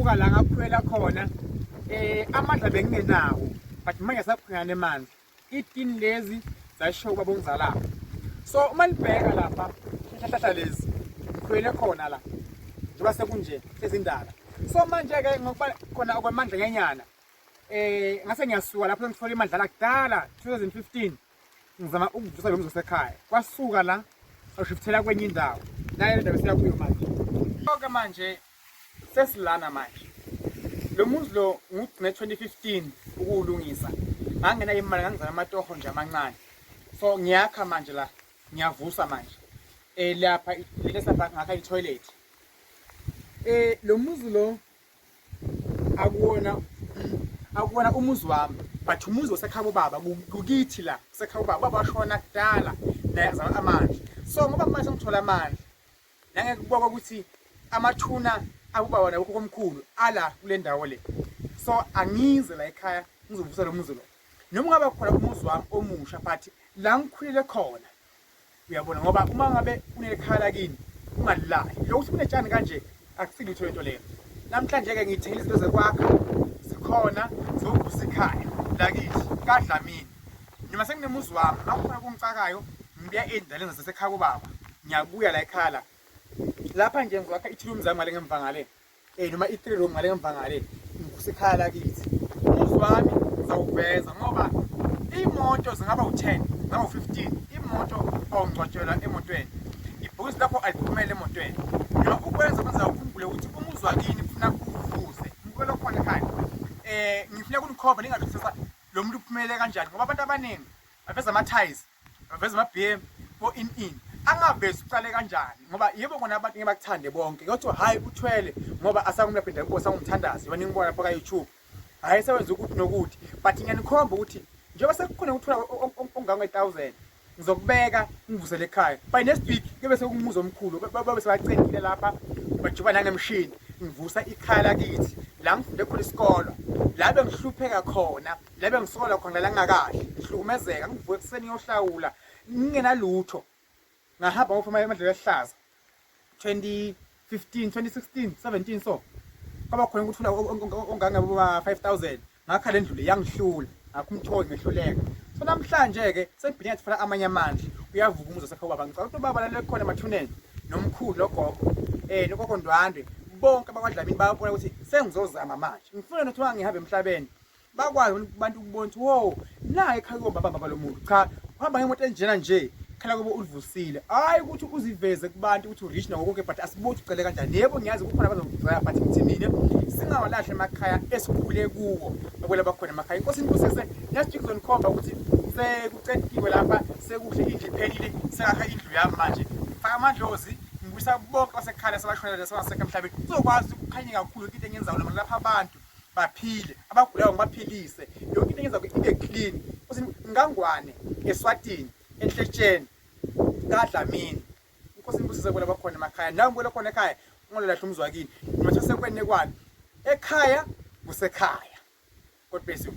Ngasuka la ngakhwela khona amandla bengingenawo, but manje sakhwelana emandla. Itini lezi zashiwo ubaba ongizalayo. So uma nibheka lapha ihlahla lezi ngikhwele khona la njengoba sekunje sezindala. So manje-ke ngokuba khona okwamandla ngenyana ngase ngiyasuka lapho ngithola imandla kudala 2015 ngizama ukuvusa lo mzi wasekhaya. Kwasuka la sashifthela kwenye indawo, nayo le ndawo esiya kuyo manje. Konke manje sesilana manje. Lo muzi lo ngugcine 2015 ukuwulungisa, ngangena imali ngangizama amatoho nje amancane. So ngiyakha manje la, ngiyavusa manje lapha lesa ngakha i-toilet. Lo muzi lo akuwona umuzi wami, but umuzi wasekhaya baba, kukithi la kusekhaya baba. Baba washona kudala naye azama amandla. So ngoba manje ngithola amandla nangeke kubokwa ukuthi amathuna akubaba nabokhokho omkhulu ala kule ndawo le. So angize la ekhaya ngizovusa lo muzi lo, noma ungaba khona umuzi wami omusha, but la ngikhulele khona uyabona, ngoba uma ngabe unekhaya lakini ungalilahli lokuthi kunetshani kanje, akusilutho lento leyo. Namhlanje-ke ngithengile izinto zekwakha, zikhona zokuvusa ikhaya lakithi kaDlamini. Noma senginemuzi wami akukhona kungicakayo, ngibuya ey'ndaleni zasekhaya kubaba, ngiyabuya la ekhaya la lapha nje ngizwakha i-two room zami ngale ngemva ngale, noma i-three room ngale ngemva ngale, ngivusa ikhaya lakithi. Umuzi wami ngizawuveza ngoba iy'moto zingaba u-10, zingaba u-15. Imoto awungcwatshelwa emotweni, ibhokisi lakho aliphumele emotweni. Lokhu kwenza kwenza ukhumbule ukuthi umuzi wakini kufuna uwuvuse umukelo khona ekhaya. Ngifuna ukunikhomba ningathi lo muntu uphumele kanjani, ngoba abantu abaningi baveza ama-ties, baveza ama-BM bo in in angavezi uqale kanjani, ngoba yebo kona abantu ngeke bakuthande bonke, kodwa hhayi uthwele ngoba asangumlaphi indabuko, sangumthandazi yona ngibona lapha ka-YouTube, hhayi sewenza ukuthi nokuthi. But ngiyanikhomba ukuthi njengoba sekukhona ukuthola ongange-1000, ngizokubeka ngivusele ekhaya by next week, kube sekumuzi omkhulu, babe sebacedile lapha, bajuba nangemshini. Ngivusa ikhaya lakithi la ngifunde khona isikolo, la bengihlupheka khona, la bengisola khona, la ngingakahle ngihlukumezeka, ngivuke ekuseni ngiyohlawula ngingenalutho. Ngahamba ngophuma emadlelo ehlaza 2015, 2016, 17, so kwaba khona ukuthula ongange 5000, ngakha le ndlu le yangihlula, ngakho umthoyi ngehluleka. So namhlanje-ke sengibhine ngathola amanye amandla, uyavuka umuzi wasekhaya ubaba. Ngicela ukuthi ubaba lalele khona emathuneni, nomkhulu nogogo, nogogo Ndwandwe, bonke abakwaDlamini bayabona ukuthi sengizozama manje. Ngifuna nokuthi uma ngihambe emhlabeni bakwazi abantu ukubona ukuthi wo naye ekhaya kubo baba baba lo muntu cha uhamba ngemoto enjena nje, khala kubo ulivusile. Hhayi ukuthi uziveze kubantu ukuthi urich nako konke, but asibuthi ucele kanjani. Yebo, ngiyazi kukhona abazokugcela, but ngithi mina singawalahli emakhaya esikhule kuwo, bakwela bakhona emakhaya. Inkosi inibusise. Next week ngizonikhomba ukuthi sekucediwe lapha, sekuhle, indlu iphelile, sengakha indlu yami manje, faka amadlozi, ngibuyisa bonke basekhala sebashonele sebasekho emhlabeni, kuzokwazi ukukhanye kakhulu into engiyenzayo noma lapha abantu baphile, abagulayo ngibaphilise, yonke into engenza ibe clean. Uthi ngangwane eSwatini enhletsheni kaDlamini. Inkosi inibusise kwela bakhona emakhaya, nawe ngibuyela khona ekhaya, ungalolahla umzi wakini noma sekwenye kwani ekhaya, kusekhaya. God bless you.